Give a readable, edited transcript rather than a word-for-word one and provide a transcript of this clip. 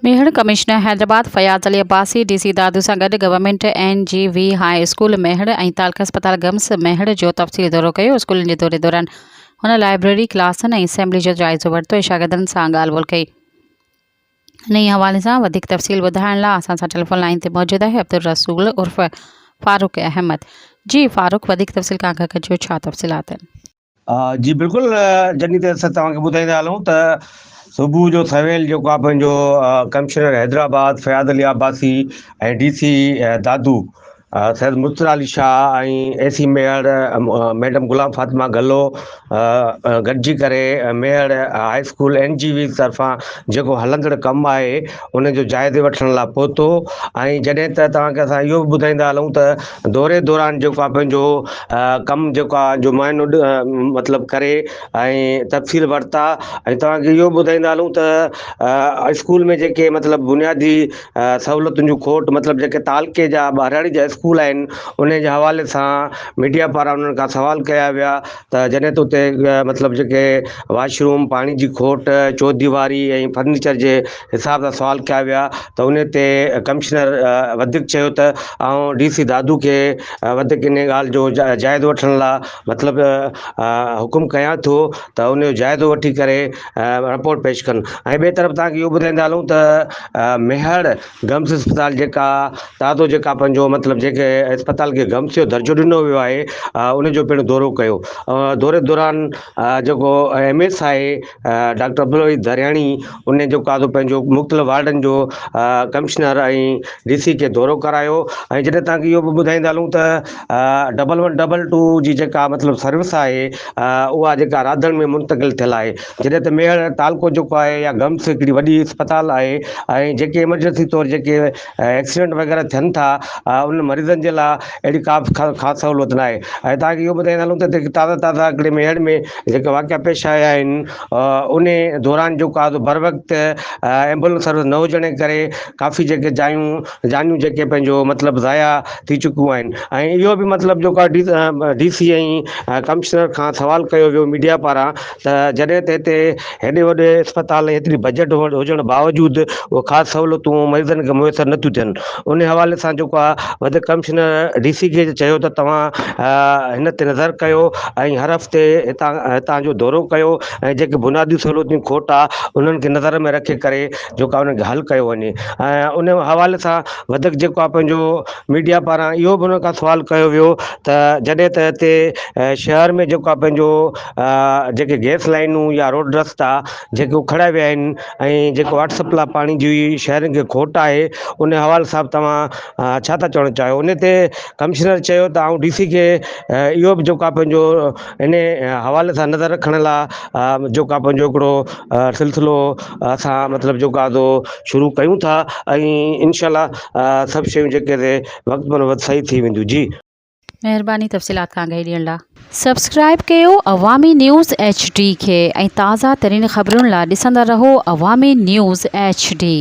Mehar commissioner Hyderabad Fayaz Ali Abbasi D C Dadu سان گڏ government N G V high school Mehar ۽ تعلقه اسپتال GIMS Mehar جو تفصيلي دورو ڪيو. اسڪولن جي دوري دوران هن لائبريري، ڪلاسن ۽ اسيمبلي جو جائزو ورتو ۽ شاگردن سان ڳالهه ٻولهه ڪئي. انهي حوالي سان وڌيڪ تفصيل ٻڌائڻ لاء اسان سان ٽيليفون لائين تي موجود آهي عبدالرسول عرف فاروق احمد جي فاروق وڌيڪ تفصيل کان آگاهه ڪجو ڇا تفصيلات آهن. جي بلڪل جڏهن ته اسان توهان کي ٻڌائيندا هلون ته صبح جو سويل جيڪو آهي پنهنجو commissioner Hyderabad Fayaz Ali Abbasi ۽ D C Dadu Syed Murtaza Ali Shah ۽ A C Mehar madam Ghulam Fatima Gullo گڏجي ڪري Mehar high school N G V طرفان جيڪو هلندڙ ڪم آهي ان جو جائزي وٺڻ لاء پهتو ۽ جڏهن ته توهان کي اسان اهو به ٻڌائيندا هلون ته دوري دوران جيڪو آهي پنهنجو ڪم جيڪو آهي جو معائنو مطلب ڪري ۽ تفصيل ورتا ۽ توهان کي اهو به ٻڌائيندا هلون ته اسڪول ۾ جيڪي مطلب بنيادي سهولتن جون کوٽ مطلب جيڪي تعلقي جا ٻهراڙي جا اسڪول آهن انهي جي حوالي سان ميڊيا پاران انهن کان سوال ڪيا ويا ته جڏهن ته اتي مطلب جيڪي واش روم پاڻي جي کوٽ چوديواري ۽ فرنيچر جي حساب سان سوال ڪيا ويا ته انهي تي ڪمشنر وڌيڪ چيو ته آئون ڊي سي دادو کي وڌيڪ انهي ڳالهه جو جائزو وٺڻ لاء مطلب حڪم ڪيان ٿو ته ان جو جائزو وٺي ڪري رپورٽ پيش ڪن ۽ ٻئي طرف توهان کي اهو ٻڌائيندا هلون ته ميهڙ گمس اسپتال جيڪا تازو جيڪا پنهنجو مطلب جيڪي اسپتال کي گمس جو درجو ڏنو ويو آهي ان جو پڻ دورو ڪيو دوري دوران جيڪو ايم ايس آهي ڊاڪٽر عبدالوحيد درياڻي ان جيڪو آهي سو پنهنجو مختلف وارڊن جو ڪمشنر ۽ ڊي سي کي دورو ڪرايو ۽ جڏهن توهان کي اهو به ٻڌائيندا هلون ته ڊبل ون ڊبل ٽو جي جيڪا مطلب سروس آهي اها جيڪا راڌڻ ۾ منتقل ٿيل آهي جڏهن ته ميهڙ تعلقو جيڪو آهي يا گمس هڪڙي وڏي اسپتال آهي ۽ جيڪي ايمرجنسي طور جيڪي ايڪسيڊنٽ وغيره ٿين ٿا انهن مريضن جي لاء اهڙي ڪا به خاص سهولت ناهي ۽ توهان کي اهو ٻڌائيندا هلون ته تازا تازا هڪڙي ميهڙ ۾ جيڪي واقعا پيش آيا آهن ان دوران جيڪو آهي سو بروقت ايمبولنس سروس نه هجڻ جي ڪري ڪافي جيڪي جايون جانيون جيڪي پنهنجو مطلب ضايع ٿي چڪيون آهن ۽ اهو به مطلب جيڪو آهي ڊي سي ۽ ڪمشنر کان سوال ڪيو ويو ميڊيا پاران ته جڏهن ته هتي هيڏي وڏي اسپتال ۽ ايتري بجيٽ هجڻ باوجود اهي خاص سهولتون مريضن کي ميسر نٿيون ٿين ان حوالي سان جيڪو آهي وڌيڪ ڪمشنر ڊي سي کي چيو ته توهان هن تي نظر ڪيو ۽ هر هفتي هتان هتان جو دورو ڪيو ۽ جيڪي بنيادي سهولتون کوٽ آهي انهن کي نظر ۾ رکي ڪري جيڪو آهي انهن کي حل ڪيو وڃي ۽ ان حوالي سان وڌيڪ جيڪو آهي پنهنجو ميڊيا پاران اهو به ان کان سوال ڪيو ويو ته جڏهن ته هتي شهر ۾ جيڪو آهي پنهنجو جيڪي گئس لائنون يا روڊ رستا جيڪي اکڙيا ويا آهن ۽ جيڪو واٽر سپلاء پاڻي جي شهرين کي کوٽ آهي ان حوالي سان به توهان ڇا ٿا چوڻ چاهيو ان تي ڪمشنر چيو ته آئون ڊي سي کي اهو به جيڪو آهي پنهنجو ان حوالي سان نظر رکڻ لاء جيڪو آهي پنهنجو هڪڙو سلسلو اسان مطلب جيڪو آهي سو شروع ڪيون ٿا ۽ انشاء الله سڀ شيون جيڪي سي وقت بر وقت صحيح ٿي وينديون جي. مهرباني تفصيلات کان آگاهي ڏيڻ لا. سبسڪرائب ڪيو عوامي نيوز ايڇ ڊي کي ۽ تازه ترين خبرن لا ڏسندا رهو عوامي نيوز ايڇ ڊي.